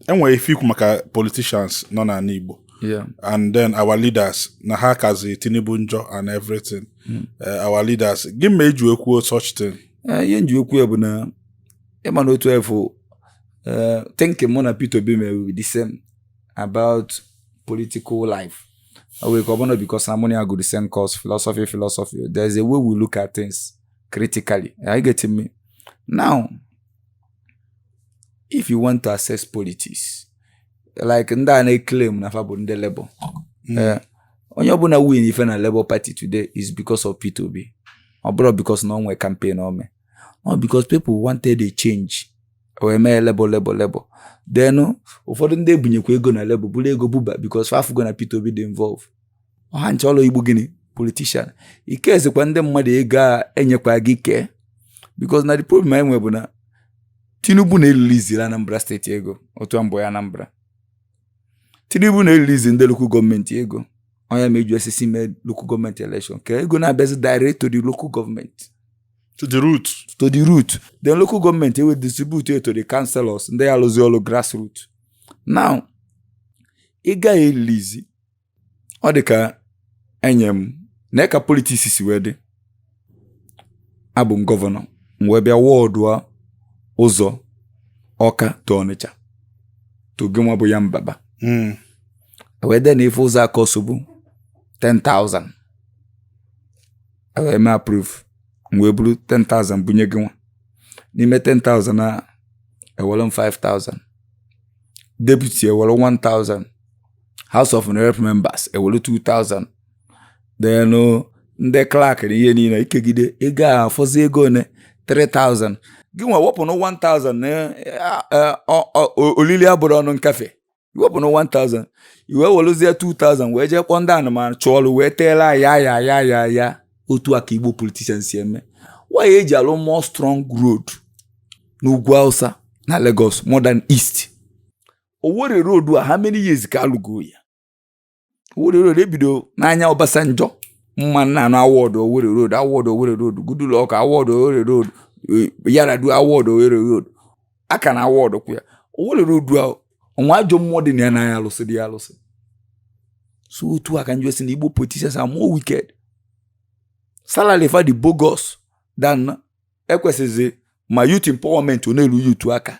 Enwere ife ikwu maka politicians nọ n'ala Igbo and then our leaders, na ha kazi Tinubu njọ and everything. Our leaders, gị ma eji ekwuo such thing? Ihe nji okwu ya bụ na ịma na otu efu thinking mụ na Peter Obi mere the same about political life. Ọ ka ọ bụrụ because na mụ na ya go the same course, philosophy. There's a way we look at things critically. Are you getting me now? If you want to assess politics, like ndị a na-eclaim na fa bụ ndị Labour, onye ọbụla win ife na Labour Party today is because of Peter Obi. Ọ bụrụ because na ọ nwee campaign o mee, not because people wanted a change wee mee Labour, Labour, Labour. Then ụfọdụ ndị ebunyekwa ego na Labour bụrụ ego buba because fa afụgo na Peter Obi dị involve. Ọha nche ọlụ Igbo, gịnị politician ike ezekwa ndị mmadụ ego a enyekwa gị kee, because na the problem anyị nwe bụ na Tinubu na-ereliziri Anambra Steeti ego otu a mbụ ya. Anambra, Tinubu na-erelease ndị local government ego. Onye ma eju esisi mee local government election ka ego na-abịazi direct to the local government. To the root. To the root. Then local government ewe distribute it to the councillors, ndị ya alụzi ọrụ grassroot. Now ị gaghị erelease, ọ dị ka enye m na ka politics si wee dị. Abụ m gọvanọ, m wee bịa wọdụ ụzọ Ọka to Ọnịcha to gị nwa bụ ya mbaba, wee dee na ife ụzọ aka bụ 10,000, wee mee approve, m wee buru 10,000 bunye gị nwa. N'ime 10,000 a, ewere m 5,000, deputy ewere 1,000, House of Rep members ewere 2,000, then ndị clerk na ihe niile ikegide ego a, afọzi ego one? 3,000. Gị nwa wepụ na 1,000 na olili abụrụ ọnụ nkafe. Iwepụ na 1000, iwee weluzie 2000 wee jee kpọọ ndị anụmanụ chụọ ọrụ wee teela ya ya ya ya ya. Otu a ka Igbo politicians si eme. Why eji alụ more strong road n'ugwu Hausa na Lagos more than East? Owerri road a, how many years ka alụgo ya? Owerri road ebido n'anya Obasanjo mma nna anụ award Owerri road, award Owerri road, Goodluck award Owerri road, Yar'Adua award Owerri road, aka na award kwa ya Owerri road a. Ọnwa ajọ mmụọ dị na ya n'anya alụsị dị ya alụsị. So otu a ka njọ si na Igbo politicians are more wicked. Salary fa dị bogus than ekwesịghị. Ma youth empowerment, ọ na-eru youth aka.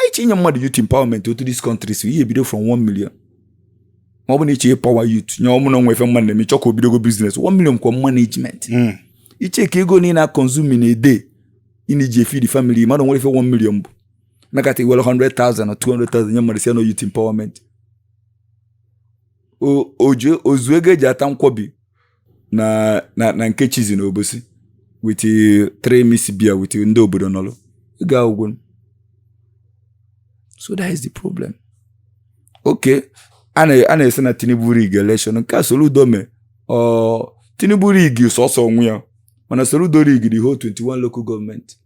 Echi inye mmadụ youth empowerment otu this country si ihe ebido from 1 million, ma ọ bụ na iche power youth nye ọmụ na onwe ife mmadụ na-eme, chọ ka o bidogo business, 1 million kwa management. Iche ka ego niile a consume in a day ị na-eji efi the family mmadụ nwere ife 1 million bụ mekata iwere 100,000 or 200,000 nye mmadụ si ya na youth empowerment. Oju ozu ego eji ata nkwobi na nke chizi na Obosi with three miss beer with ndị obodo nọrọ ego agwụgwụ. So that is the problem. Okay, a na-esi na Tinubu rig election nke a Soludo mee. Ọ Tinubu rig sọsọ onwe ya, mana Soludo rig the whole 21 local government.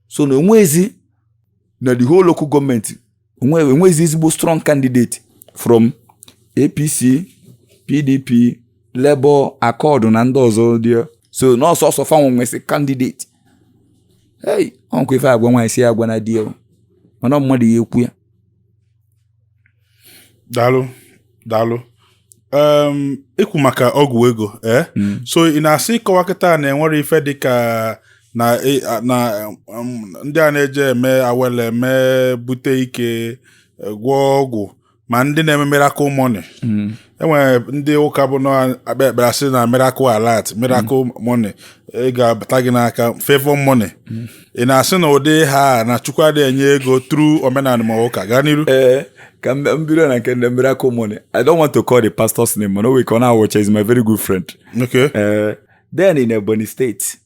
So na onwezi na the whole local government onwe enwezi ezigbo strong candidate from APC, PDP, Labour, Accord na ndị ọzọ dị. So na ọsọsọ fanwe nwesị candidate. Hey, ọnkwa ife agwa nwaanyị si ya agwa na di ya o. Mana ọ mmadụ ya ekwu ya. Daalụ, daalụ. Ikwu maka ọgwụ ego, so ị na-asị ịkọwa kịta na enwere ife dịka na ndị a na-eje eme awele, eme bute ike, gwọọ ọgwụ, ma ndị na-eme miracle money. Enwere ndị ụka bụ na akpa ekpere asị na miracle alert, miracle money, ị ga-abata gị n'aka, favor money. Ị na-asị na ụdị ha na Chukwu adịghị enye ego through omenala ma ụka? Gaa n'iru. Ee, ka m bido na nke ndị miracle money. I don't want to call the pastor's name, mana o nwere ka ọ na-awọcha, is my very good friend. Then in Ebonyi State,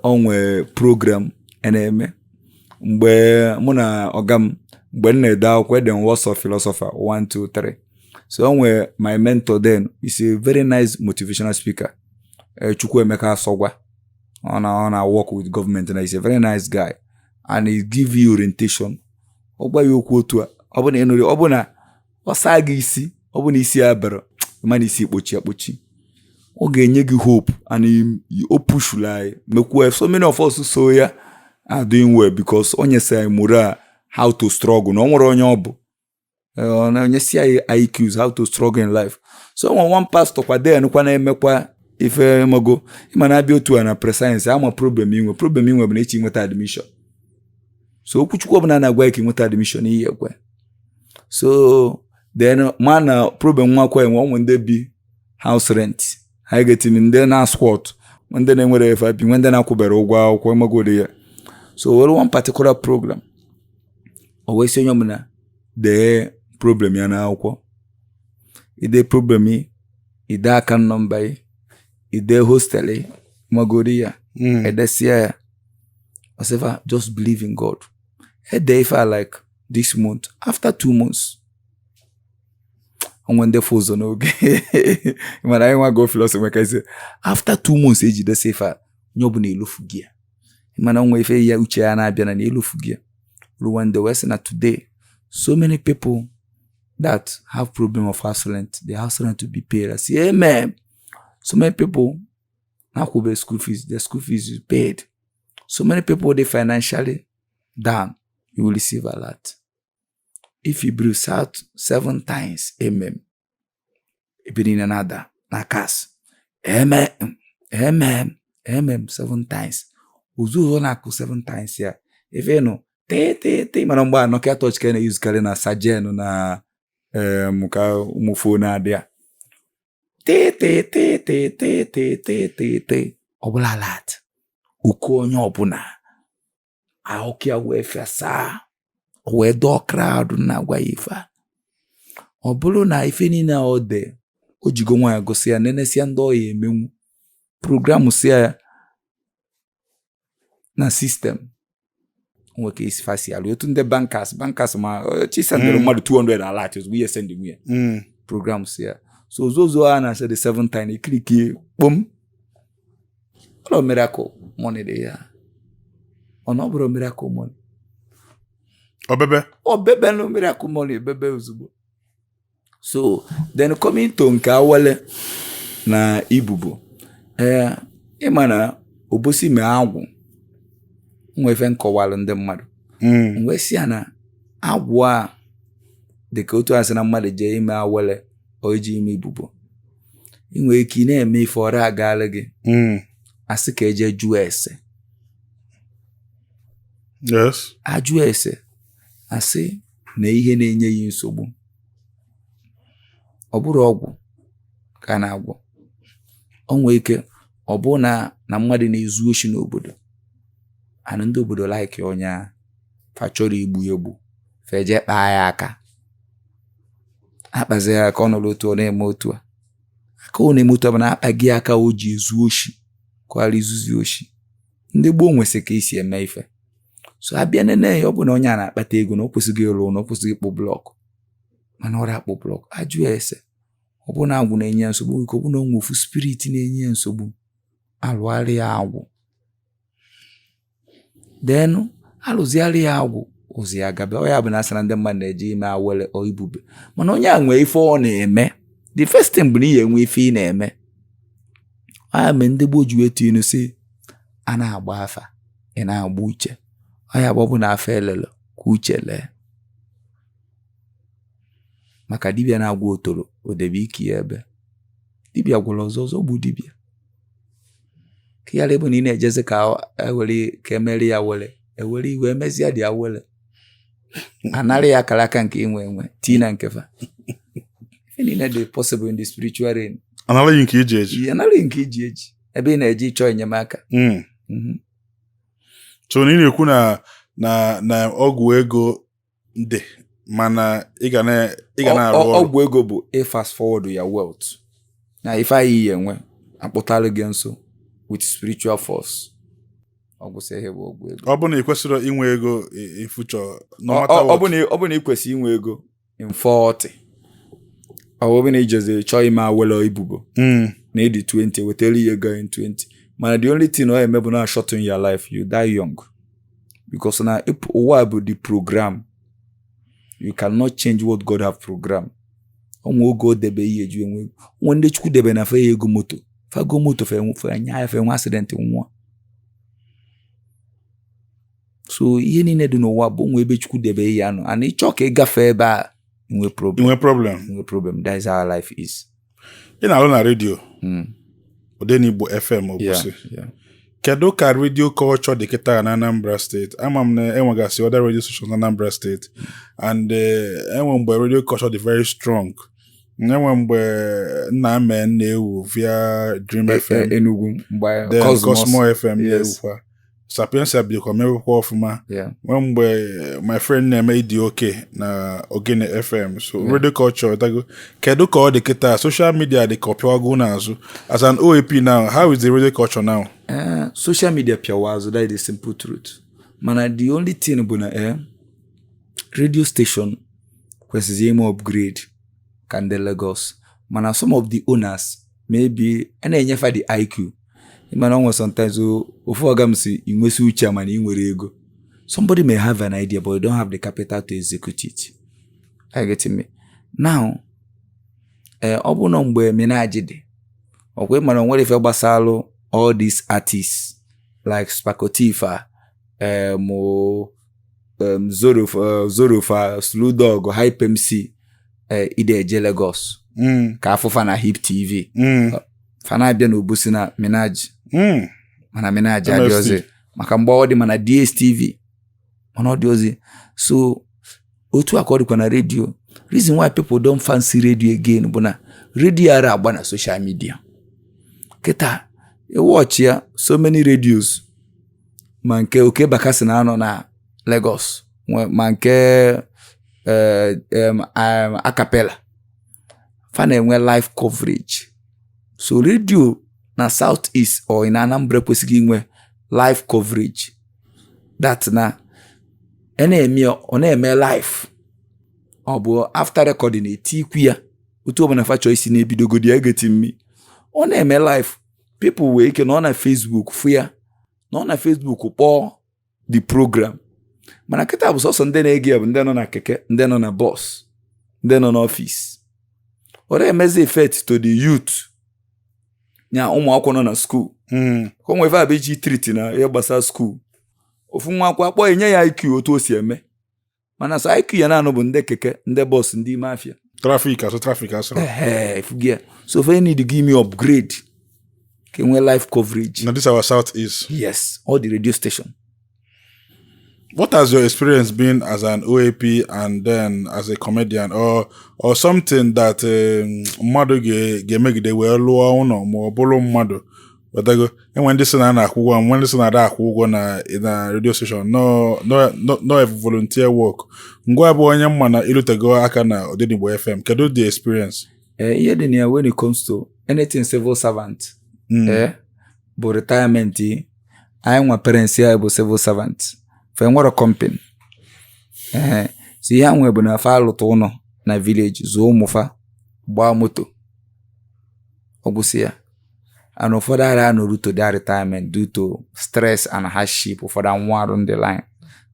o nwee program a na-eme mgbe mụ na ọga m, mgbe m na-ede akwụkwọ ede m Words of Philosopher 1 2 3. So o nwee my mentor then, is a very nice motivational speaker, Chukwuemeka Asogwa. Ọ na work with government na is a very nice guy and he give you orientation. Ọ gwa ya okwu otu a, ọ bụ na ị nụrụ, ọ bụ na ọ saa gị isi, ọ bụ na isi ya bara mana isi kpochi akpochi. Ọ ga-enye gị hope and o pushuru anyị mekwuo. So many of us so ya are doing well because o nyesi anyị morale how to struggle, na o nwere onye ọ bụ. Ọ na-enyesi anyị IQs how to struggle in life. So nwe one pastor kwa den kwa na-emekwa ife mago ịma na-abịa otu a na prescience ama problem inwe. Problem inwe bụ na echi nweta admission. So okwuchukwu ọbụla na-agwa gị ka ị nweta admission, iyi ekwe. So then ma na problem nwa kwa enwe onwe ndị bi house rent ha getimi, ndị na squat, ndị na-enwere efe bi, nwe ndị na-akwụbere ụgwọ akwụkwọ emegodi ya. So were one particular program, o wee sị onye ọbụla dee problem ya n'akwụkwọ. Ide problem ị, ide aka nọmba ị, ide hostel ị magodi ya. Edesia ya, ọsịfa just believe in God. Ede ife a like this month, after 2 months, onwe ndị fụ ụzọ n'oge mana anyị nwa go philosophy nweka isi. After 2 months ejidesi ife a, onye ọbụla elofu gị ya, mana onwe ife ya uche ya na-abịa na elofu gị ya. Ruo one day wee sị na today so many people that have problem of house rent, the house rent to be paid. I say amen. So many people na-akwụbe school fees, the school fees is paid. So many people dey financially down, you will receive a lot if you breathe out seven times, amen. Ebe niile na-ada na kas, amen, amen, amen, seven times. Ozu ụzọ na-akụ seven times ya ife nụ tee tee tee. Mana mgbe a Nokia touch ka a na-eyuzukarị na Sajen na ka ụmụ phone adị a tee tee tee tee tee tee tee tee tee ọbụla alert oku onye ọbụla ahụkịa wee fesaa, o wee dọọ crowd na-agwa ya ife a. Ọ bụrụ na ife niile a ọ dị, o jigo nwaanyị gosi ya, nenesia ndị ọya emenwu program si ya na system nwe ka esi fasi alụ otu ndị bankers ma chi sendịrị mmadụ 200 alert ozugbo ihe send nwunye program si ya. So ozozo a na-asị the seven time ikiriki kpom ọ miracle money dị ya, ọ na ọ bụrụ miracle money. Obebe. Ọ bebe no miracle money bebe ozugbo. So then coming to nke awele na ibubo, ee, ịma na obosi mee agwụ nwe ife nkọwalụ ndị mmadụ. Wee sị ya na agwụ a dịka otu a sị na mmadụ jee ime awele ọ iji ime ibubo, ị nwere ike ị na-eme ife ọra agaala gị. Asị ka eje jụọ ese. Ajụọ ese, asị na ihe na-enye ya nsogbu ọ bụrụ ọgwụ ka a na-agwọ, o nwee ike ọ bụ na mmadụ na-ezu oshi n'obodo anụ, ndị obodo like onye ahụ, fa chọrọ igbu ya egbu, fa eje kpaa ya aka, akpazi ya aka, ọ nọrọ otu ọ na-eme otu a aka ọ na-eme otu a bụ na akpa gị aka o ji ezu oshi ka ọ ghara izuzi oshi. Ndị gboo nwesị ka esi eme ife. So abịa nene ya, ọ bụ na onye a na-akpata ego na o kwesịghị ịrụ ụlọ, o kwesịghị ịkpụ block, mana ọ akpụ block. Ajụ ya ese, ọ bụ na agwụ na-enye ya nsogbu, ka ọ bụ na o nwe ofu spirit na-enye ya nsogbu, alụgharị ya agwụ, then alụzigharị ya agwụ ụzọ ya gabe. Ọ ya bụ na asị na ndị mmadụ na-eje ime awele ọ ibube, mana onye a nwee ife ọ na-eme. The first thing bụ na ị enwe ife ị na-eme. Ọ ya mee ndị gboo ji wee tụ inu sị a na-agba afa, ị na-agba uche. Ọ ya bụ ọ bụ na afa elelo ka uche lee, maka dibịa na-agwa otoro odebe ike ya ebe dibịa gwọrọ ọzọ ọzọ bụ dibịa ka ya bụ na ị na-ejezi ka ewere ka emeri ya were ewere iwe emezie dị ya were anara ya akara aka nke inwe enwe tii na nkefa. Ife niile dị possible in the spiritual realm. Anaraghị nke iji eji. Ihe anaraghị nke iji eji ebe ị na-eje ịchọ enyemaka. So na ị na-ekwu na ọgwụ ego dị, mana ị ga na-arụ ọrụ. Ọgwụ ego bụ ị fast forward ya wealth na ife anyị yi enwe akpụtalụ gị nso with spiritual force. Ọgwụ sị ihe bụ ọgwụ ego. Ọ bụ na ị kwesịrị inwe ego in future, no matter Ọ what. bụ na ị kwesịrị inwe ego in 40, ọ bụ na ijezi chọọ ime awele ibubo na ịdị 20, wetara ihe ego in 20, mana the only thing ọ eme bụ na shorten your life, you die young, because na ụwa bụ the program. You cannot change what God have programmed. Onwe oge o debe ihe eju enwe ego, onwe ndị Chukwu debe na fe ya ego moto Fago moto fa nya ya, fa enwe accident, nwụọ. So ihe niile dị n'ụwa bụ nwe ebe Chukwu debe ya nọ, and ịchọ ka ị gafee ebe a, nwee problem. Inwe problem. Nwee problem. That is how life is. Ị na-alụ na redio Odenigbo FM Obosi. Kedu ka radio culture dị kịta na Anambra Steeti? Ama m na enwegasị other radio stations na Anambra Steeti, and enwe mgbe radio culture dị very strong. Enwe mgbe nna men na-ewu via Dream FM. Enugu mgbe then Cosmos. Cosmo FM na-ewukwa. Sapientia bidokwa mewekwa ọfụma. Nwee mgbe my friend na-eme ịdị oke na Ogene FM. So radio culture dago, kedu ka ọ dị kịta? Social media dị ka ọ pịawago n'azụ. As an OAP now, how is the radio culture now? Social media pịawa azụ, that is the simple truth. Mana the only thing bụ na radio station kwesịrị ime upgrade ka ndị Lagos, mana some of the owners maybe a na-enyefa the IQ. Mana onwe sometimes ofu ọga m si inwesi uche mana ị nwere ego. Somebody may have an idea, but you don't have the capital to execute it. Are you getting me now? Ọ bụ na mgbe Minaj dị ọkwa, mana o nwere ife gbasalụ all these artists like Spakotifa, Zoro, Zorofa, Slu Dogg, Hype MC, ide eje Lagos ka afụfa na Hip TV. Fa na-abịa n'Obosi na Minaj. Mana Minaj MST. adịọzi maka mgbe ọ dị, mana DSTV, mana ọ dị ozi. So otu a ka ọ dịkwa na redio. Reason why people don't fancy radio again bụ na redio ara agba na social media kịta. Watch ya, so many radios, ma nke Oke Bakassi na-anọ na Lagos, ma nke Acapella, fa na-enwe live coverage. So radio na South East or in Anambra kwesịghị inwe live coverage, that na ị na-eme ya, ọ na-eme live. Ọ bụ after recording etikwu ya otu ọbụla fa chọọ isi na-ebidogodi ya egeti mmi. Ọ na-eme live, people wee ike nọ na Facebook fụ ya, nọ na Facebook kpọọ the program. Mana kịta bụ sọsọ ndị na-ege ya bụ ndị nọ na keke, ndị nọ na bus, ndị nọ n'ọfịs. Ọ na-emezi effect to the youth, ya ụmụ akwụkwọ nọ na school. Ka o nwee ife abụ iji treat na ihe gbasara school, ofu nwa akwụkwọ akpọ, enye ya IQ otu o si eme, mana sọ IQ ya naanụ bụ ndị keke, ndị bus, ndị ime afịa. Traffic asụ, traffic asụrụ. Ehe, ifugi ya. So fe need give me upgrade ka enwee live coverage. Na this our South East? Yes, all the radio station. What has your experience been as an OAP and then as a comedian or something that mmadụ ga-emegide wee lụọ ụlọ ma ọ bụrụ mmadụ wetago? Enwe ndị sị na a na-akwụ ụgwọ, nwe ndị sị na ada akwụ ụgwọ na radio station, no, no volunteer work. Ngwa bụ onye mma na ilutego aka na Odenigbo FM, kedu the experience? Ihe dị na ya, when it comes to anything civil servant, bụ retirement. Anyị nwa parents ya bụ civil servant, fe nwere company. So ihe ha nwe bụ na fa alụta ụlọ na village, zụọ ụmụ fa, gbaa moto, ọgwụsị ya. And ụfọdụ ara anọru to their retirement due to stress and hardship. Ụfọdụ anwụ arụ ndị line,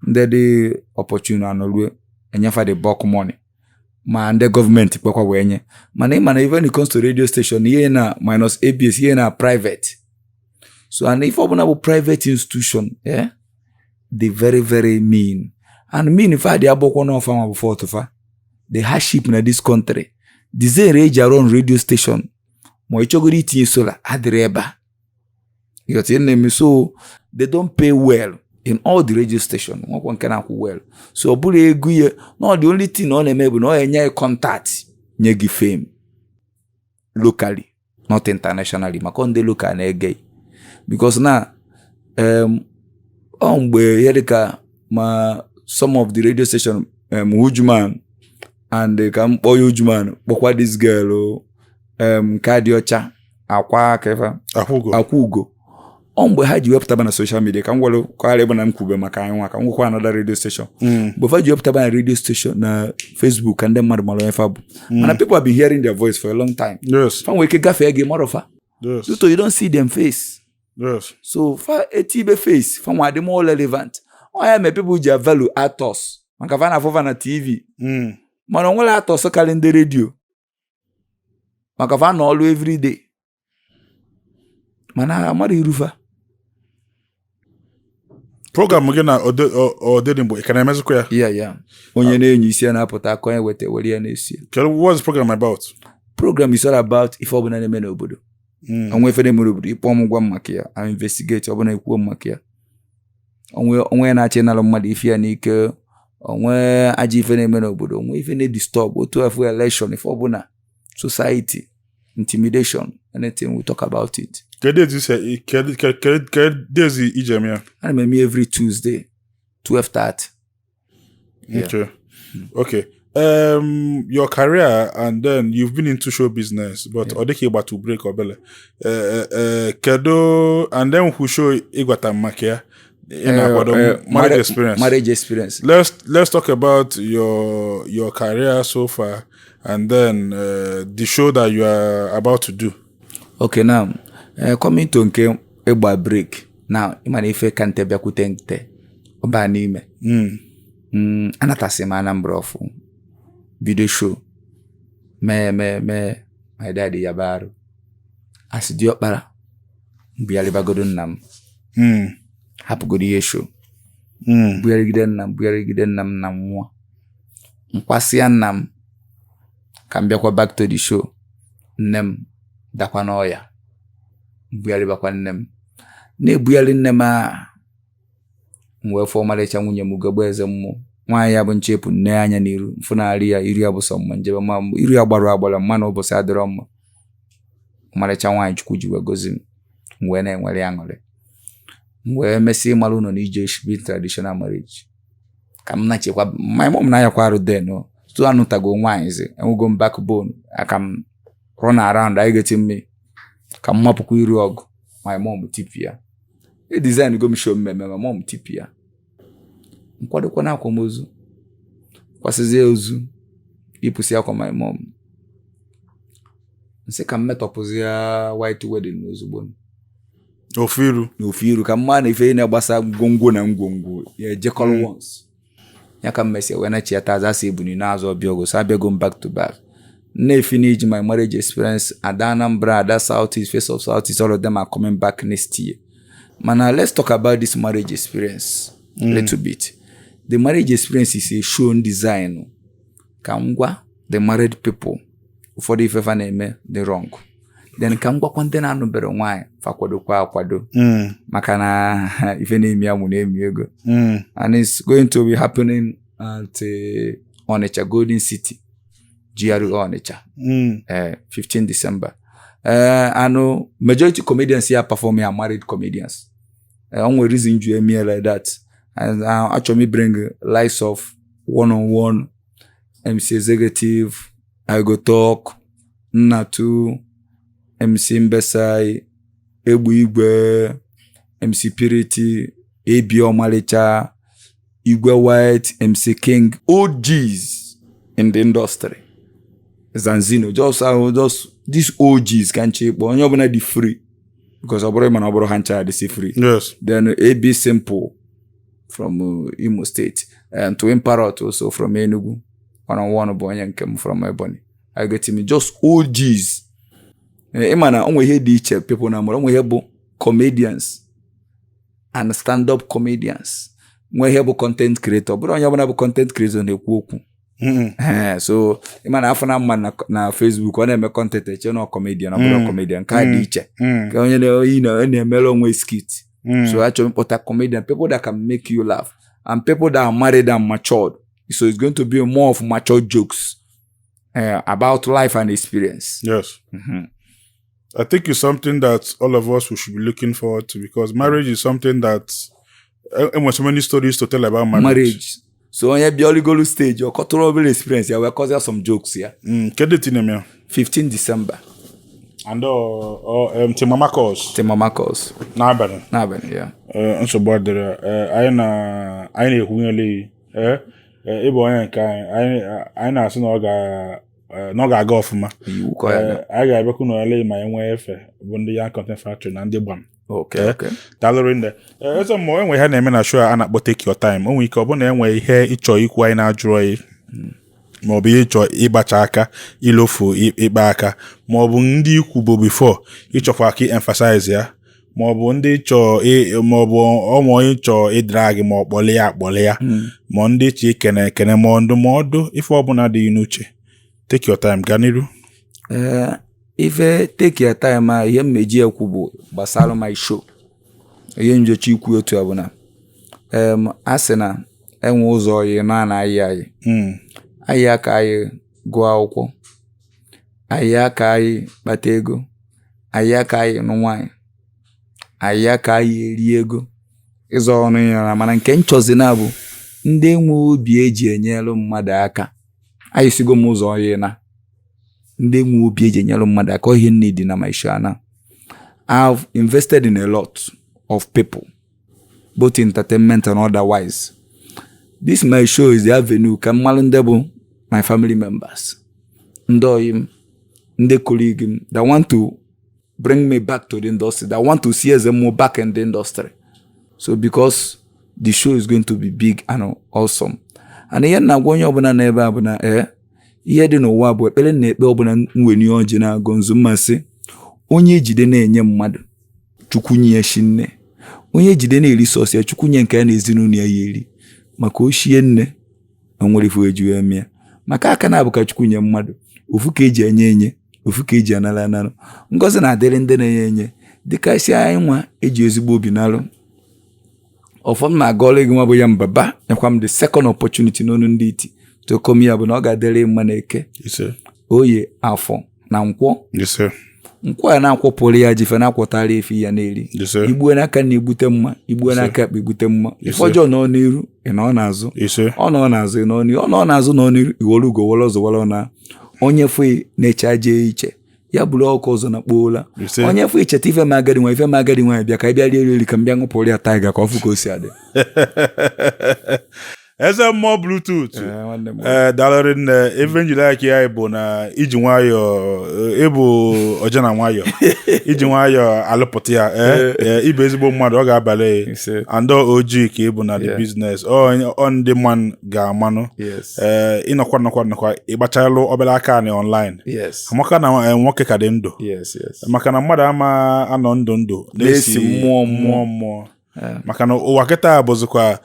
ndị dị opportune anọrue, enyefa the bulk money, ma ndị gọọmenti kwekwa wee nye. Mana ị mana when it comes to radio station, ihe na minus ABS, ihe na private. So and ife ọbụla bụ private institution, dị very very mean and mean. Ife adị agbọkwọ n'ọfa nwa bụ fault fa. The hardship na this country, design eji arụ on radio station, ma ị chọgoro itinye solar adịrị ebe a. You got ihe na-eme. So they don't pay well in all the radio station. Nwekwa nke na-akwụ well. So ọ bụrụ ego ihe na the only thing ọ na-eme bụ na ọ enye gị contact, nye gị fame locally, not internationally, maka ndị local na-ege, because na ọ mgbe ihe dịka ma some of the radio station, Hujuman and ka m kpọọ ya Hujuman, kpọkwa this girl o, nke a dị ọcha akwa kefa. Akwụgo. Akwa ugo. Ọ mgbe ha ji wepụtaba na social media, ka m gwara kọgharị ebe na m kwube maka anyị nwa, ka m gwekwa another radio station. Mgbe fa ji wepụtaba na radio station na Facebook ka ndị mmadụ mara onye fa bụ. Mana people have been hearing their voice for a long time. Fa nwere ike gafee gị mara fa. So you don't see them face. So fa etibe face, fa nwa dị more relevant. Ọ ya mere people ji value actors, maka fa na-afụ fa na TV. Mana o nwere actors karị ndị redio, maka fa na ọlụ everyday. Mana amara irufa. Program gị na Odenigbo, ị ka na-emezikwa ya? Ya onye na-enyo isi ya na-apụta aka onye weta were ya na-esi ya. Kedu, what's the program about? Program is all about ife ọbụla na-eme n'obodo. Onwe ife na-eme n'obodo, ịkpọ m, gwa m maka ya, I investigate. Ọbụla ekwuo m maka ya, onwe onwe na-achọ ịnara mmadụ ife ya n'ike, onwe ajọ ife na-eme n'obodo, onwe ife na-edisturb otu afọ election, ife ọbụla society, intimidation, anything, we talk about it. Kedu ezi kedu kedu kedu ezi ije eme ya? Ana m eme every Tuesday, 12:30. Yeah. Okay. Your career, and then you've been into show business, but ọ dịka ịgbatu break obele. Kedu, and then who show ịgwata m maka ya? Ị na-akwado marriage experience. Marriage experience. Let's talk about your career so far, and then the show that you are about to do. Okay, now coming to nke ịgba break now, ịma na ife ka nte bịakwute nte ọba n'ime. Anatasị m Anambra ọfụ, bido show, mee mee mee, my dad yaba arụ, asị diọkpara mbugharịbagodo nna m, hapụgodo ihe show, bugharịgide nna m, bugharịgide nna m, nna m nwụọ, nkwasịa nna m ka m bịakwa back to the show, nne m dakwa n'ọya, mbugharịbakwa nne m, na-ebugharị nne m a, m wee fụọ ọmarịcha nwunye m, ugegbe eze mmụọ nwaanyị ya bụ nchepụ nne anya n'iru mfụnarị ya, iru ya bụ sọ mma njebe ma iru ya gbarụ agbara mma na ụbọchị adịrọ mma. Ọmarịcha nwaanyị Chukwu ji wee gozi m, m wee na-enwere aṅụrị, m wee mesị ịmara ụlọ na ije bi traditional marriage ka m na-echekwa. My mom na-ayakwa arụ then o tu anụtago nwaanyị zi enwego m backbone aka m run around anyị get me ka m mapụkwa iru ọgụ. My mom tipu ya e design go m show mmemme, my mom tipu ya, nkwadokwa na akwamozu, kwasịzie ozu, yipụsị akwa my mom, nsị ka m metọpụzie white wedding ozugbo. Ofu iru. N'ofu iru ka mma na ife na-agbasa ngwongwo na ngwongwo ya ejekọrọ once ya ka m mesịa wee na chiata aza asị ebuni n'azụ ọbịa ogo, so abịago m back to back na-efinish my marriage experience. Ada Anambra, Ada South East, Face of South East, all of them are coming back next year. Mana let's talk about this marriage experience a little bit. The marriage experience is a show design ka m gwa the married people ụfọdụ ife fa na-eme the wrong, then ka m gwakwa ndị na-anụbere nwaanyị fa kwadokwa akwado, maka na ife na-emi amụ na-emi ego. And it's going to be happening at Onitsha Golden City, GRA Onitsha, 15 December. And majority comedians here perform here are married comedians. Only reason you eme like that. And actually bring likes of one on one, MC Executive, I Go Talk, Nnatu, MC Mbesai, Egbu Igwe, MC Purity, AB Omalicha, Igwe White, MC King, OGs in the industry. Zanzino, just these OGs can check, but onye ọbụla dị free because ọ bụrụ mana ọ bụrụ ha ncha adịsị free. Then AB Simple from Imo State and Twin Parrot also from Enugu. One on one bụ onye nke m from Ebonyi. I get me just OGs. Ịma na onwe ihe dị iche people na mụrụ onwe ihe bụ comedians and stand-up comedians, nwe ihe bụ content creator. Ọ bụrụ onye ọbụla bụ content creator na-ekwu okwu. So ịma na afọ na mma na Facebook ọ na-eme content, eche na comedian, ọ bụrụ comedian nke a dị iche, ka onye na-emere onwe skit. So achọrọ m ịkpọta comedian, people that can make you laugh and people that are married and matured, so it's going to be more of mature jokes about life and experience. I think it's something that all of us we should be looking forward to, because marriage is something that enwere so many stories to tell about marriage. Marriage. So onye bịa oligolu stage, ọ kọtụrụ obere experience ya wee kọzie some jokes ya. Kedu tinye ya? 15 December. And till Mama calls. Till Mama calls. N'abalị. N'abalị ya. Nsogbu adịrị. Anyị na-ekwunyele ịbụ onye nke anyị anyị na-asị na ọ ga na ọ ga-aga ọfụma. Iwu kọ ya. Anyị ga-abịakwu n'ole ma anyị nwee efe bụ ndị Young Content Factory na ndị Gbam. Okay. Daalụ rinne. Eze mmụọ, enwe ihe na-eme na show a na-akpọ Take Your Time. O nwere ike ọ bụ na enwe ihe ịchọ ikwu anyị na-ajụrọ gị, maọbụ ihe ịchọ ịgbacha aka ilofu ịkpa aka, maọbụ ndị ikwu bụ before ịchọkwa ka ị emphasize ya. Maọbụ ndị chọọ maọbụ ọmụ onye chọọ ịdra gị, ma ọ kpọlị ya akpọlị ya, ma ndị chọ ikene ekene, ma ndụmọdụ, ife ọbụla dị n'uche. Take your time, gaa n'iru. Ee, ife take your time a, ihe mmeji ekwu bụ gbasara my show. Ihe njocha ikwu otu a bụ na a sị na enwe ụzọ oyi na na-ayị ayị. Ayị aka anyị gụọ akwụkwọ, ayị aka anyị kpata ego, ayị aka anyị nụ nwaanyị, ayị aka anyị eri ego ịzọ ọnụ ya. Mana nke nchọzi na bụ ndị nwe obi eji enyelu mmadụ aka. Anyị sigo m ụzọ oyi na ndị nwe obi eji enyelu mmadụ aka. Ihe nne dị na my show now, I've invested in a lot of people, both entertainment and otherwise. This my show is the avenue ka mmalụ ndị bụ my family members, ndị oyi m, ndị colleague m that want to bring me back to the industry, that want to see Ezemo back in the industry. So because the show is going to be big and awesome, and ihe na-agwa onye ọbụla n'ebe a bụ na ee, ihe dị n'ụwa bụ ekpere na ekpe ọbụla mweni ọjị na-agụ nzu mmasị. Onye ejide na-enye mmadụ, Chukwu nye ya shi nne. Onye ejide na-eri sọsọ ya, Chukwu nye nke ya na ezinụlọ ya ya eri, maka ochie nne na nwere ife eji wee mịa, maka aka na-abụ ka Chukwu nye mmadụ ofu ka eji enye enye, ofu ka eji anara anara. Ngọzi na-adịrị ndị na-enye enye, dịka isi anyị nwa eji ezigbo obi narụ ọfọm na-agọrọ gị. Nwa bụ ya mbaba nyekwa m the second opportunity n'ọnụ ndị iti to come ya bụ na ọ ga-adịrị mma na Eke, Ise. Oye, Afọ na Nkwọ. Ise. Nkwọ ya na-akwọpụrụ ya jife na-akwọtara efi ya na-eri. Ise. Igbue n'aka na-egbute mma, igbue n'aka ekpe egbute mma. Ife Ise. ọjọọ nọ n'iru, ị nọ n'azụ. Ise. Ọ nọ n'azụ, ị nọ n'iru. Ọ nọ n'azụ, nọ n'iru, iwere ugo were ọzọ were na onye fụ na-eche aja iche ya bụrụ ọkụ ọzọ na kpoola. Ise. Onye fụ icheta ife ma agadi nwa, ife ma agadi nwaanyị bịa ka ị bịa rie eri, ka m bịa ṅụpụrụ ya Tiger ka ọ fụ ka o si adị. Eze mmụọ Bluetooth. Nwanne m. Ee, daalụrị nne. Ife njiri aka ya bụ na iji nwayọọ, ịbụ ọja na nwayọọ, iji nwayọọ alụpụta ya. Ee, ịbụ ezigbo mmadụ, ọ ga-abalị. Ise. And OG ka ịbụ na the business, ọ ndị mman ga-amanụ. Ee, ịnọkwa nọkwa nọkwa ịgbachalụ obere aka anyị online. Amaka na nwoke ka dị ndụ. Maka na mmadụ ama anọ ndụ ndụ na-esi mmụọ. Mmụọ mmụọ, maka na ụwa kịta bụzikwa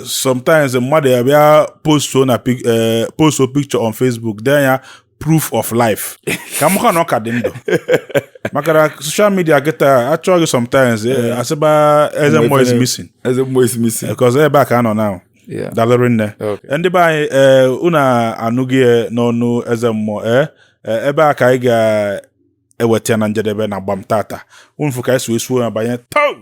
sometimes mmadụ ya bịa postuo na postuo picture on Facebook, dee ya "proof of life", ka maka na ọ ka dị ndụ, maka na social media kịta achọghị sometimes asịba eze mmụọ is missing. Eze mmụọ is missing. Because ebe a ka a nọ now. Daalụrị nne. Ndị be anyị, ee, unu anụghị ya n'ọnụ eze mmụọ. Ee, ebe a ka anyị ga-eweta ya na njedebe na gbam tata. Unu fụ ka anyị si wee suo ya banye taa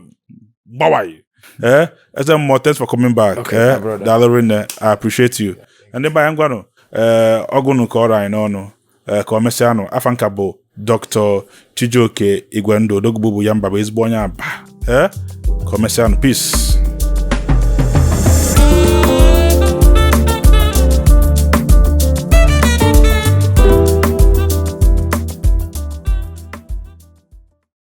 gbawaị. Ee, eze mmụọ, thanks for coming back. Okay, ee my brother. Daalụrị nne, I appreciate you. Ndị be anyị, ngwanụ, ee, ọgụnụ ka ọrụ anyị n'ọnụ. Ee, ka o mesịanụ. Afa nka bụ Dr. Chijioke Igwendụ Odogwu bụ ya mba bụ ezigbo onye Aba. Ee, ka o mesịanụ. Peace.